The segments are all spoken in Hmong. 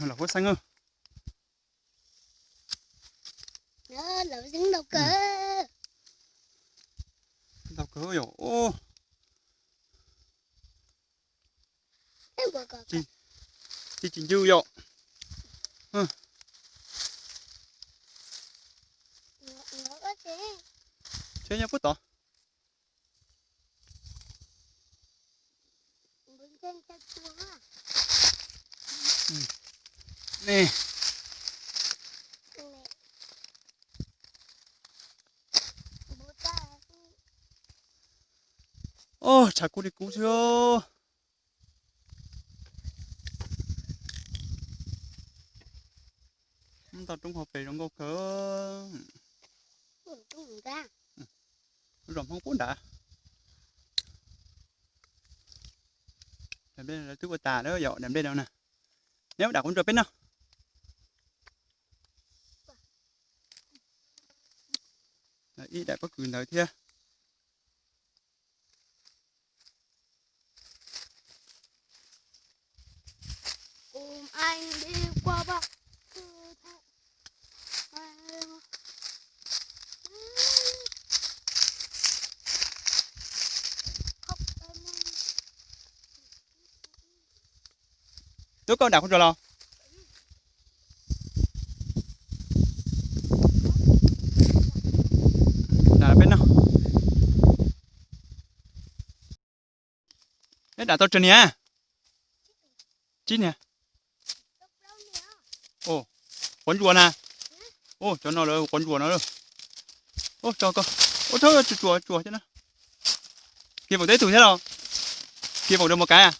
Los huab xeeb. Ntau kawg yom. Tsis, tsis ncw yom. Tsheb nyob puag tod. Ne. Tshav kub li kub xwb. Ntau roob hauv pes zoo nkauj kawg. Zos Hmoob pub nrad. Daim nplej lawv twb ua tas lawm yom, daim nplej no na. Neb ua dam kuv ntsuas peb noj. Ib daim pob kws ntawd thiab. Tub, koj dam kuv ntsuas los? Dam peb noj. Neb dam tau tsawg niag? Tsib niag. Quav ntsuas na. Cov no lawv quav ntsuas no. Tso koj. Ua tsuas tsuas tsuas na. Kiag Voom teb tug thiab los? Kiag Voom rau mus kav.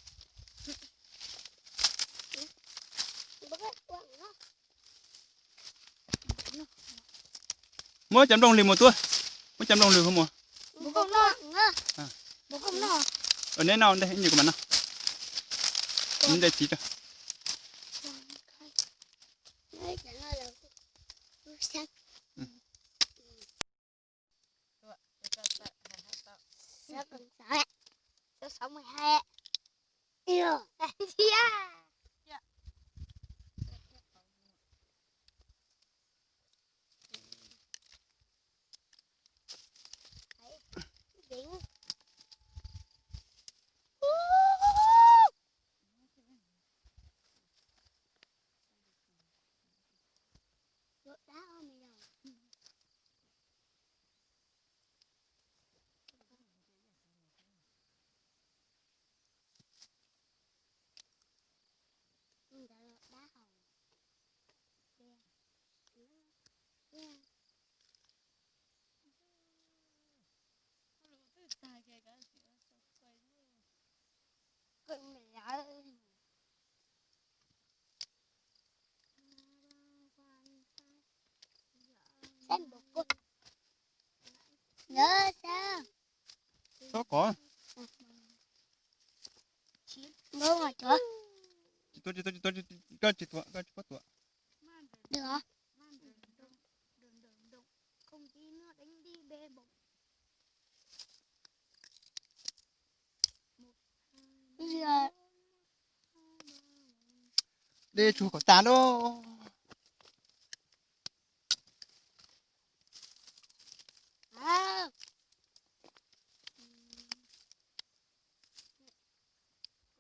Muab cov nplooj lwg mus tuaj. Muab cov nplooj lwg hu mus. Neb noj ntej ib nyuag kuv mam noj. Ntej txiv tso. Tsob kov. Tsis tuav, tsis tuav, tsis tuav, koj tsis tuav, koj tsis tuav. Dej tsuag kom tas lauj.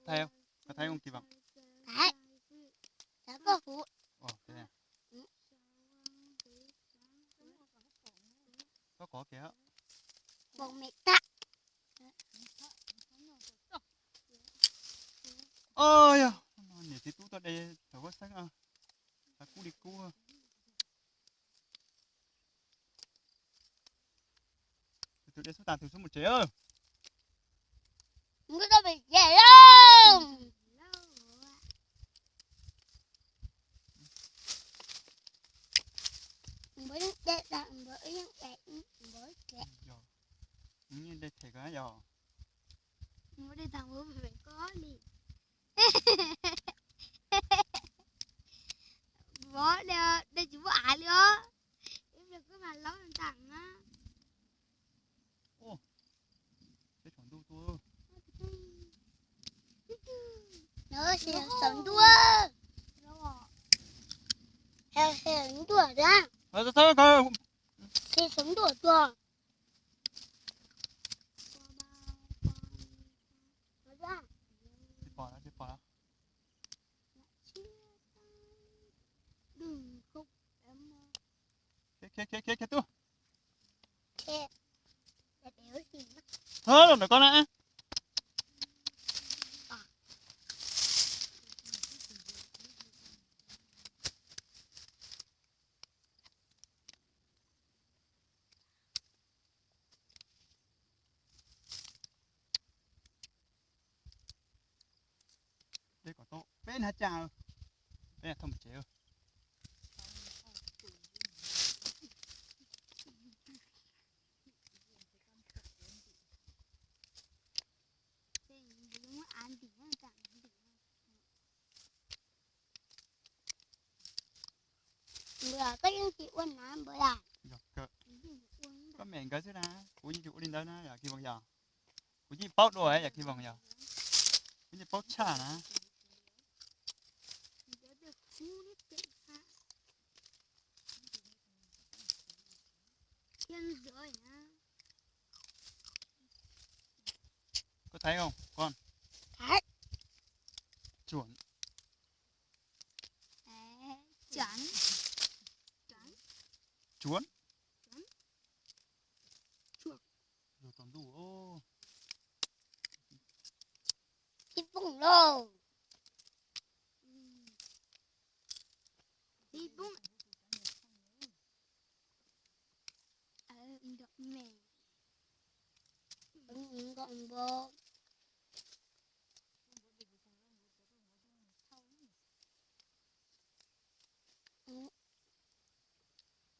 Thaiv, thaiv ua kis vas. Thaiv, thaiv koj kuv. Koj kov kiag. Yog niam txiv tub tau de thaum huab xeeb, kub li kub. Tus de xub tas tus xub mus tsev. Yog, de tsis muaj av li os. Peb tsaus ntuj tuaj. Xav ntuj, xav ntuj da, xav ntuj tuaj. Khiav, khiav, khiav, khiav tuaj. Thov los ntawm koj na. Dej kom tau peb hnab caj, peb thauj mus tsev. Npawg, koj yeej tsis ua na npawg a. Yog kawg, koj mem nkawd xwb na, kuv yeej tsis ua li ntawd na yom Khib Voos yom. Kuv yeej paub dua yom Khib Voos yom. Kuv yeej paub tshaj na. Có thấy không con? Thấy. Chuẩn. Đấy, chuẩn. Chuẩn. Chuẩn. Chuẩn. Chuột. Chuột toàn đủ. Cái bụng lô. Cái bụng. Ờ, đọc mẹ. Đọc mẹ.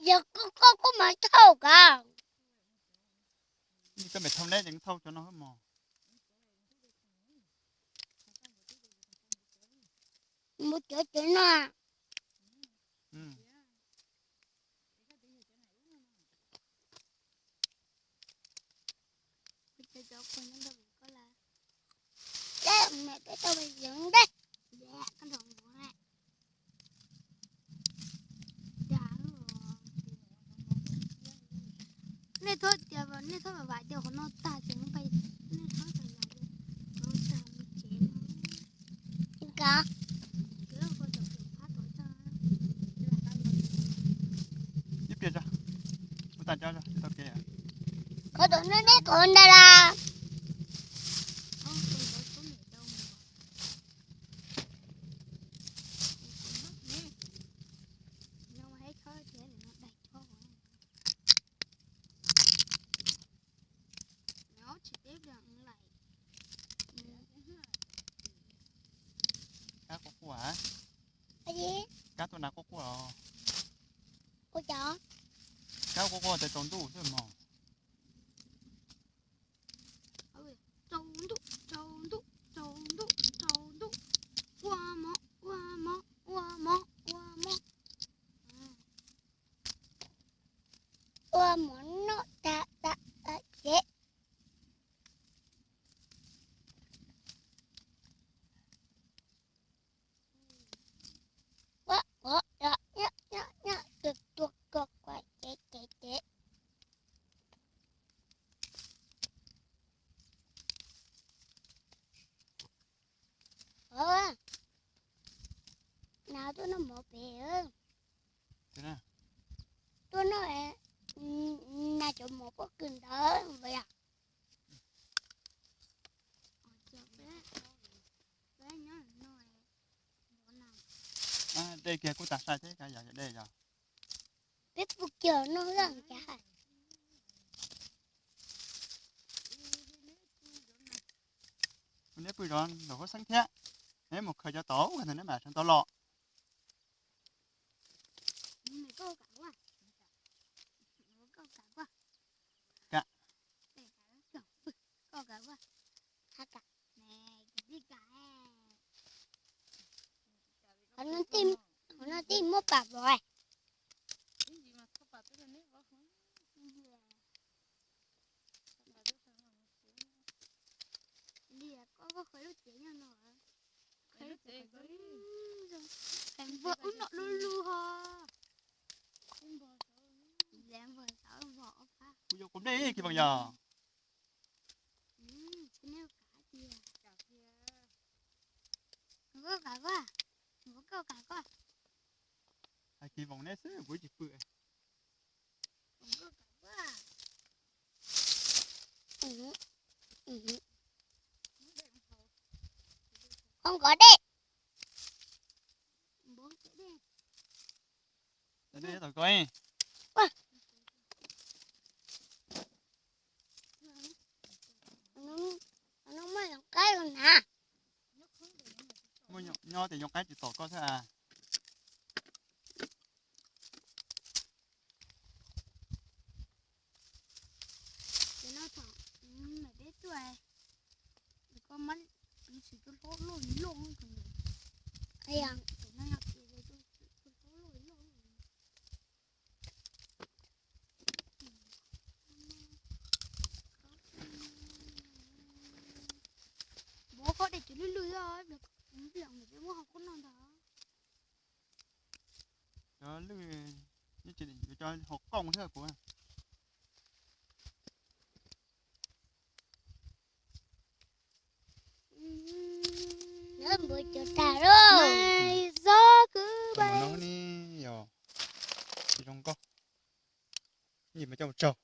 Yog koj, koj, koj mas thauj ka. Koj mem thauj neb ces thauj cov no mog. Mus cov cov no. Cov cov kuv nyob ntawm koj lawm. Teb mem peb tau yoov ntej. Nej thob tias, nej thob vam vam tias qhov no tag ces nej thob vam vam tias qhov no tag mus tsev no. Ka. Ib pliag tso, ua tag tso, tsis tau kev. Qhov tom no nej qhov ntawd las. Kab quaj quaj, kab tuaj na quaj quaj os. Kab quaj quaj tes tsaus ntuj xwb mog. Tsaus ntuj, tsaus ntuj, tsaus ntuj, tsaus ntuj. Ua mov, ua mov, ua mov, ua mov. Ua mov noj tas tas tas ces. Ua mov noj noj noj tuaj tuaj koj kuaj ces ces ces. Nas tuaj noj mov pem. Tuaj noj, nas cov mov pob kws ntawd yom. Dej kiag kuj tag sai thiab, yog dej yog. Peb pw kiag noj lawm cas. Neb pw zov ntawm huab xeeb thiab, neb mus khaws cov tau ntawd neb mam sawv ntau los. Qhov no tij muab pam pov. Liam, koj, koj khaws lub cev nyob no, khaws Npua ub no lub lub ho. Kuv yog qub dej kis voos yog. Hais kis voos neb xwb kuv tsis pw. Qhov nkov dej. Nyob tias yoov qaib tsis tom koj thiab a. Npua qhov dej cov lwj lwj, peb muab hauv qhov no ntag. Cov lwj, yuav cov hauv qhooj thiab kuv. Npua cov tag lauj. Yog zoo nkauj, nyiam mas coj mus tsaug.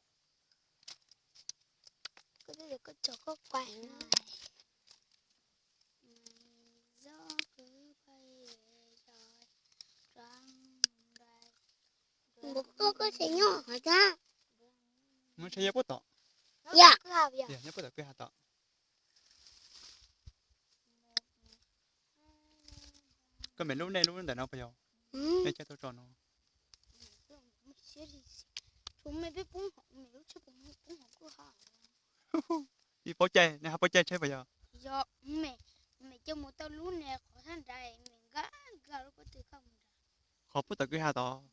Npua koj, koj tseem nyob hov thiab? Muab tsheb nyob puag tom. Yog, nyob puag tom kwj ha tom. Koj mem lub nej lub ntawm no puas yog? Nej coj tuaj tso no. Ib paub caij, nej ho paub caij tsheb puas yog? Qhov puag tom kwj ha tod.